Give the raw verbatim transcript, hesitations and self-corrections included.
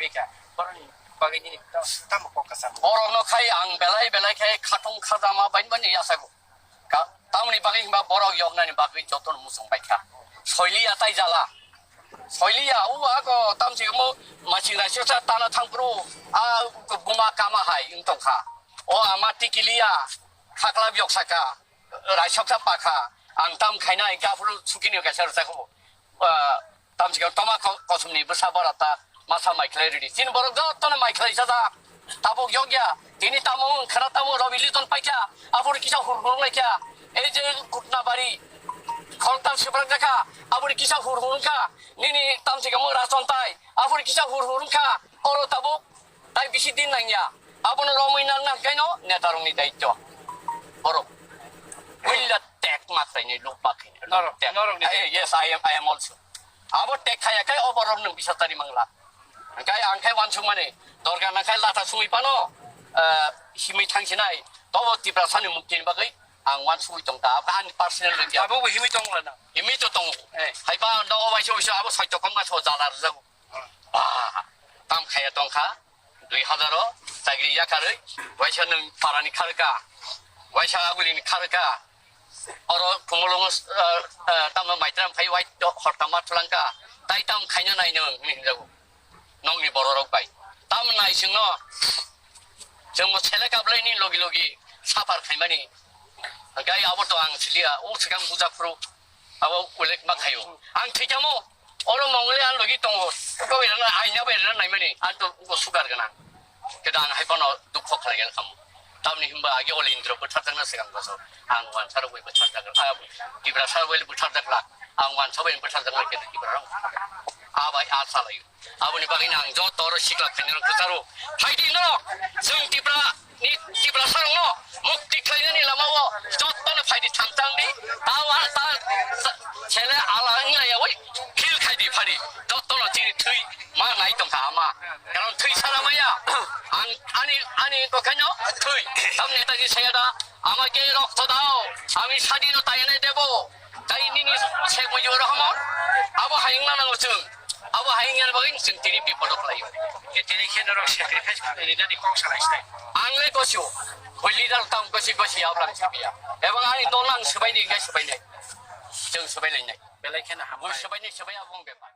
Bika, borokni bagwi nini tamo kok kwcham. Borokno khai ang belai belai khe khatung khajama bai bai yasago. Ka-, tamoni bagwi hwnba borok yoknani bagwi jotono muchung bai kha. Soiliya tai jala. Soiliya, o ago tamsi mo machine raisoksa tana thangphuru, a buma kama hai wng tongkha. O ama tikiliya, khakla biyok saka, raisoksa pakha, ang tam khaina hingke aphuru sukini kaisa rwchaphubo. Ah, tamsi khe toma ko-, kosomni bwsa bora ta masa mai khlai rwdi. Chini borok jotono mai khlai sajak. Tabuk yokya, tini tamo wng khana tamo Robi Liton paikha, aphuru kisa hur hur wnglaikha. Ei je Kutnabari, khoroktham swprak jakha, aphuru kisa hur hur wngkha. Nini tamsi khe mo Rason tai, aphuru kisa hur hur wngkha. Oro tabuk tai bisi din nangya. Abono romwi nang nang kaino netarokni daityo. Borok. Bulla tek matraini luk bakhaini. Norok, Tek. Norokni Eh, daityo. Yes, I am, I am also. Abo tek khaya kai oborok nwng bisa tari mangla. Hingkai ang khai wansukmani, dorga nangkhai lata sungwi pano, eh, himwi thangsinai. Tobo Tiprasani muktini bagwi ang wansugwi tongkha. Abo ani personal rwngya. Abo bo himwi tongla na? Himwi to tongo. Eh. Haiba nogo waisa waisa abo soito kongma so jala rwjago. Ba, tam khaya tongkha, dui hazar o chakri yakarwi, waisa nwng parani kharwkha, waisa agulini kharwkha, oro Khumulwngo, eh, eh, tamo maitram khai wai to hortama thulangkha, tai tam khaina nai nwng hinwi hinjago, nokni bororok bai. Tam nai chwngno, chwngbo sele kaplaini logi logi suffer khaimani, hwnkhe abo to ang siliya, o swkang bujaphuru abo ulik ma khaio. Ang thwikamo, Oro Mongolian logi tongo. Uko bai rana, aina bai rana naimani. Anto uko sugar gana. Keda ang hai pono dukho khalai gel kamu. Tamni himba age All India bwthar jakna sigang baso. Ang wansa rok bai bwthar jakla. Ah, Tiprasa rok bai bwthar jakla. Ang wansa bai bwthar jakla keda Tipra rok. Ah bai, ah salai. Aboni bagwi ang joto oro sikla khainai rok kwcharo. Phaidi no, chwng Tipra ni Tiprasa rokno mukti khlainani lama o jotono phaidi thamchang di. Ta wa, ta, ta, sele ala wngla ya wi, feel khai di phari. Jotono chini thwi ma nai tongkha ama. Karon thwi sana maya. Ang, ani, ani kokhaino thwi. Tam Netaji saya da, "Amaike rokto dao, ami sadinota ene debo." Tai nini Sheikh Mujibur Rahman, abo hai wngna nango chwng. Abo hai wngya bagwi chwng tini bipodo khlaio. Tini khe norok sacrifice khlainani kok salai sinai. Ang le gosio, bui leader tang gosi gosi ablang sibiya. Ebang ani dol ang swbaini hingke swbainai. Chwng swbailainai. Belai kheno hambai. Bui swbaini swbai abong bepar.